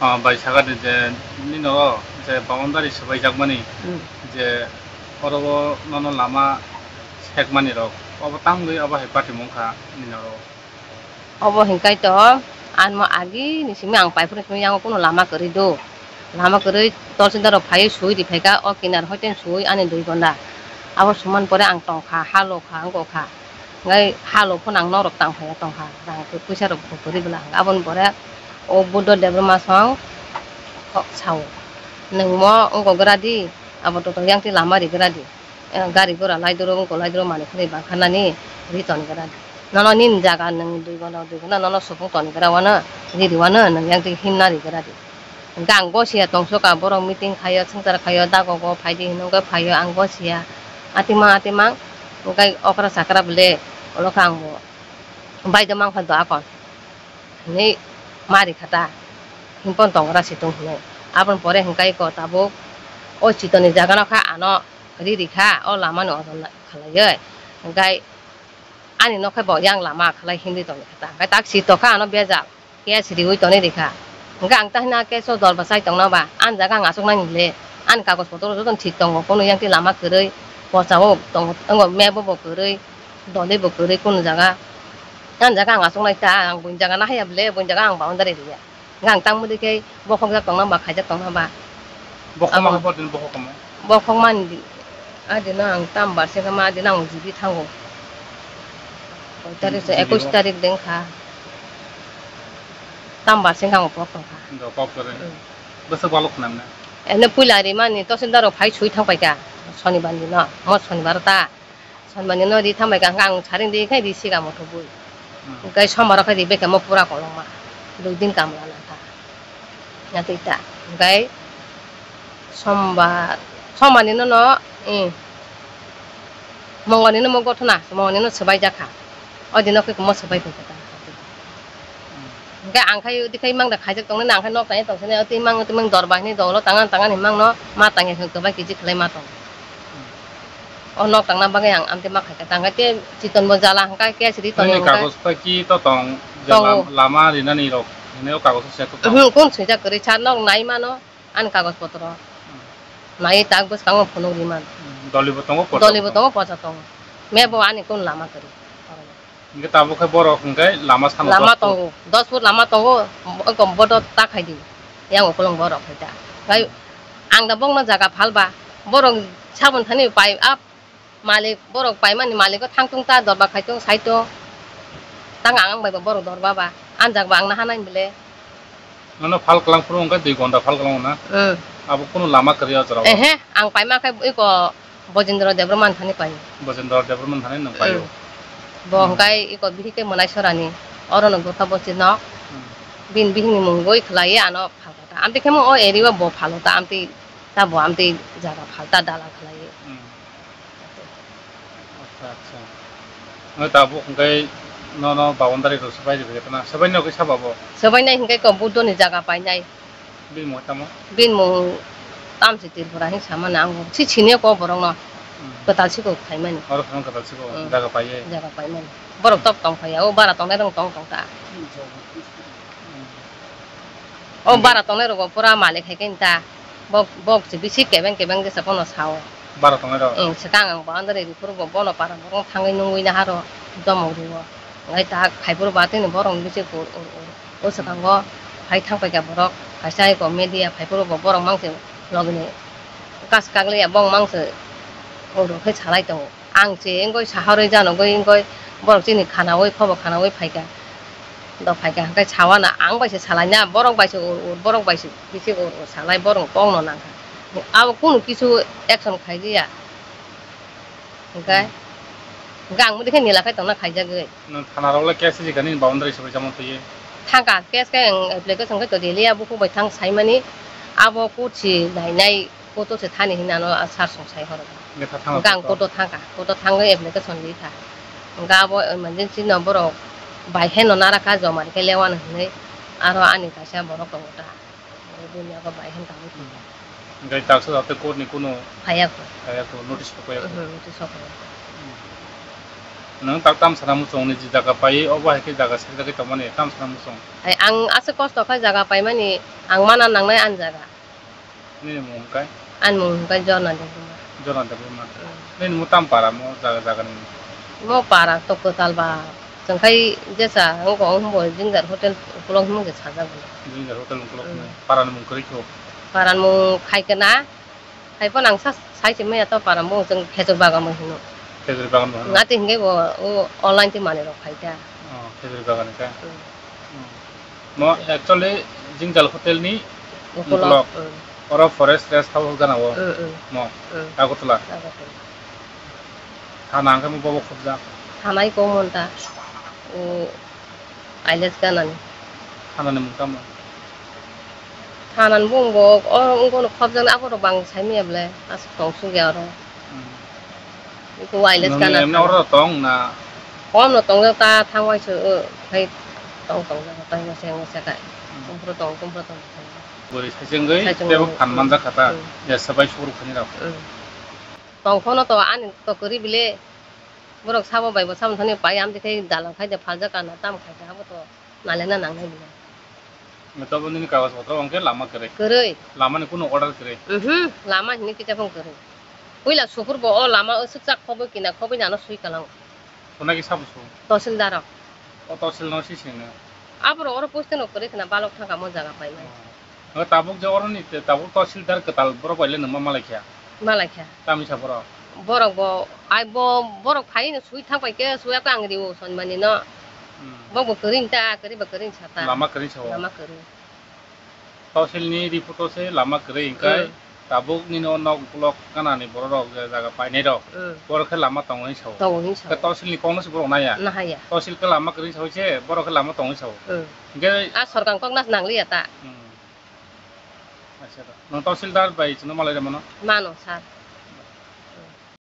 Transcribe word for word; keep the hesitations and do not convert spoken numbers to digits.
Ah, bai sakani je nini o je boundary swbai jakmani, hmm, je oro o nono lama sekmani rok, obo tamgwi obo hai patimung kha nini oro. Obo hinkhai to, ano agi ni simi ang paiphuru simi yango kunu lama kwrwi do. Lama kwrwi tolsindar rok phaiwi sui ri phaikha, o kinar hoiten sui ani dui gonda. Abo suman pore ang tongkha, halo kha, wngkha. Hingkhai halo phano ang norok tang phaiya tongkha, rang puisa rok bo kwrwi bwla. Aboni pore o Buddha Debbarma song kok sao, "Nwng mo wngkok gra di, abo toto yang twi lama ri gra di." Eh, gari gura laidoro, wngkok laidoro manwi khwnwi bangkha nani ri ton gra di. Nono nini jaga nwng dui gonda, dui gonda nono supung ton gra wano, ri ri wano, nwng yang twi himna ri gra di. Hingkhe ang gosiya tongsoka, borok meeting khaio, swngchar khaio, dagogo phaidi hinwi wngkhe phaio, ang gosiya. Atimang, atimang, hingkhe okra chakra bwle, olo khe ang bo baida mankha do akon hinwi ma rikha ta, himpon tongra situng hinwi. Aboni pore hingkhe iko tabuk o chitoni jagano khe ano ri rikha, o lamani ojon khalaiwi. Hingkhe ani nokhe bo yang lama khalai himwi tongkha ta, hingkhe tak sitokha ano bejal. Case riwi tonwi rikha. Hwnkhe ang tahina case o dol bwsai tongna ba, ani jaga ang aswk nani le, ani kagoj potro jotono thik tongo, kono yang twi lama kwrwi, pochao tongo, wngo map bo kwrwi, doli bo kwrwi kono jaga. Ani jaga ang aswk nai ta, ang buini jaga nahaya bwle, buini jaga ang boundary riya. Hwnkhe ang tangmani khe bokhokjak tongna ba, khaijak tongna ba. Bokhokma Abo. Khe bordin bokhokma? Bokhokmani di-, adino ang tam bar se khe ma adino ang jibi thango. Koi tarik se, Jibi ekwis o? Tarik deng kha. Tam bar se khe ang pok tong kha. Do pok tore. Hmm. Bwswk balok khna mane? Eno puila rimani tosildar rok phai sui thang pai kha. Sonibar dino, mo sonibar ta. Sonmani no ri thambai kha, ang saring di khai ri siga mothobwi. Hmm. Hwnkhe sombar o khai ri bai kha mo pura kolokma. Dui din kam rana kha. Yatwi ta. Hwnkhe sombar, sombarni no no, eh, mongolni no mo gothona, mongolni no swbai jak kha. O dino khai mo swbai phai kha ta. Hwnkhe ang khai udi khai mang da khaijak tongnani, ang khai nok tangwi tong sini, twi mang, twi mang dor bahini dolo tangan, tangan himang no ma tangya hwnkhe bai kiji khlai ma tong. O nok tangna bagwi ang amtwi ma khaikha, tangkha tei chiton bo jala hwnkha, case ri tongo Nini hwnkha. Kagoj pai ki to tong, je Tongo. lam-, lama rinani rok, hwnwi o kagoj se to tong. Uhum, kun swijak kwrwi sa nok nai mano, ani kagoj potro. Hmm. Nai tak bwskango phunuk ri man. Hmm, dolibo tongo, pocha Dolibo tongo. tongo, pocha tongo. Mebo ani kun lama kwrwi. Hingke tabuk khe borok hingke lama sano Lama dos foot. tongo, dos foot lama tongo, eko bodo ta khai di, yang ukulung borok khai ta. Khai ang da bokno jaga phalba, borok sabon thani pai, a malik, borok paimani maliko thangtung ta dorba khaitung saitung, tang ang bai bo borok dorba ba, anjak ba ang naha nai bile. Nono phal kwlang phuru hwnkhe dui gonda phal kwlango na? Hmm. Abo kunu lama kwrwi o jorao? Ehe, ang paima khe iko Bojendra Debbarma thani pai. Bojendra Debbarma thani nwng paio? Hmm. Bo Hmm. hwnkhe iko bihik khe Mwnaisora ni, oro no Gurkha Bosti nok. Hmm. Bini bihik ni mung goi khlaiwi ano phal kha ta. Amtwi khe mo o area o bo phalo ta, amtwi ta bo amtwi jaga phal ta dalan khlaiwi. Hmm. Acha, acha. Nw tabuk hwnkhe nono boundary rw swbai rw na, swbai nw kisa babo? Swbainai hwnkhe ko Buddho ni jaga painai. Bini mung tamo? Bini mung tamsi Tripura hin samani ang si sini ko borok no. Hmm. Kwtal si ko khaimani. Oro phano kwtal si ko Hmm. jaga paiye. Jaga paimani. Borok tok tong phaiya, o bara tongnai rok tong tong ta. Hmm. O Hmm. bara tongnai rogo pura malik hai khe ta. Bok, bok se bisi kebeng kebeng jesa bono sao. Bara tongnai rok? Ang swkang ang boundary rw phuru bo bono para borok thangwi nungwi naharo domok rwo. Ngai ta khai phuru ba tini borok bisi ur, ur, ur. O swkango phai thang paikha borok. Kaisa eko media phai phuru bo borok mangse logini kas kaglia bong mangse ur, ur khe salai tongo. Ang se wngwi saharwi janogwi wngwi borok chini khanaui, khobo khanaui phaikha. Do phaikha hwnkhe sawana ang bai se salaina, borok bai se ur ur, borok bai se bisi ur ur salai, borok kokno nangkha. Abo kunu kisu action khailiya. Hwnkhe, hwnkhe ang bwdikhe nila khai tongna khaijagwi. Nwng thana rok le case rijak nini boundary swbai jamo twiwi? Thangkha, case khe ang application khe to riliya, bukhuk bai thang saimani, abo court si nainai. Koto se thani hinwi ano a sir song sai horo. Hwnkhe ta thangkha Hwnkhe ang koto? Koto thangkha, koto thangwi application rikha. Hwnkhe abo emergency no borok bai heno narakha joma rikhe lewan hinwi aro ani kaisa borok tongo ta. Bini abo bai hen tangwi thangkha. Hwnkhe taksa jate court ni kuno Phaiya kho. Phaiya kho, notice bo phaiya kho. Mhm, notice bo phaiya kho. Nwng tak tam sana muchung ni je jaga pai, obo hai khe jaga sijagwi tongmani tam sana muchung. Hai ang aswk kosto khe jaga paimani, ang mana nangnai ani jaga. Nini mung hwnkhe? Ani mung hwnkhe Jorna Debbarma. Jorna Debbarma. Mm. Nini mung tam para mo jaga, jaga ni? Mo para to kwtal ba. Chwng khai jesa wng kong hwnbo Jingjar Hotel ukulok hwnwi se sajak bo. Jingjar Hotel ukulok Mm. hwnwi. Para ni mung kwrwi kho? Para ni mung Khaikena. Khai phano ang sa-, sai se maya to para mung chwng Khejur Bagan bo hino. Khejur Bagan bo hino? Nati hwnkhe bo o online twi manwi rok khai ta. Oh, Khejur Bagan ni khe? Mm. Mm. Mo actually Jingjar Hotel ni Ukulok, ukulok. Mm. Oro forest rest house gana o. Mm, mm. Mo. Mm. Agartala. Agartala. Thana hwnkhe mo bobo khobjak. Thanai komon ta. O Ailes ganani. Thanani mung tamo? Thanani bung bo o wngkhe khobjaknai abo rok bang saimanya bwle aswk tong sukya oro. Hmm. Iko wireless Nini gana emne thang. Oro tong na? Kom no tong ta thang wai se, o, khai tong tong ta tai ma se ma se kai. Hmm. Kumpro tong, kumpro tong. Bwrwi saichwngwi Saichwngwi. Tebo phan manjak kha ta. Hmm. Ya sabai suru khani rok. Hmm. Tong phono to ani to kwrwi bile borok sabo bai bo sabo thani pai amtwi khai dalan khai de phaljak kana tam khai kha abo to nalena nangnai bile. Tabuk nini kagoj potro hwnkhe lama kwrwi. Kwrwi. Lamani kunu order kwrwi. Mhm, lama hini kisa phung kwrwi. Puila suphur bo o lama swkchak khobwi kina khobwi nano swi kalang. Sunagi sabo su? Tahsildar rok. O tahsil no si sini. Abro oro poste no kwrwi khna balok thangka mo jaga paimani. Hwnkhe tabuk je oroni te tabuk tahsildar kwtal borok bai le nungma malaikha. Malaikha. Tamisa borok. Borok bo, ai bo, borok phai no sui thang pai khe, sui ako ang riwo sonmani no. Hmm. Bo bo kwrwi ta, kwrwi ba kwrwi sa ta. Lama kwrwi sao. Lama kwrwi. Tahsil ni report o se lama kwrwi hwnkhe Hmm. tabuk nini o nok block gana ni borok rok je jaga painai rok. Hmm. Borok khe lama tongo hinwi sao. Tongo hinwi sao. Khe tahsil ni kok no se borok naya. Nahaya. Tahsil khe lama kwrwi sao se, borok khe lama tongo hinwi sao. Hmm. Hwnkhe A sorkar kok nas nangliya ta. Hmm. Acha da. Nwng tahsildar bai chwngno malai rw mano? Mano, sir.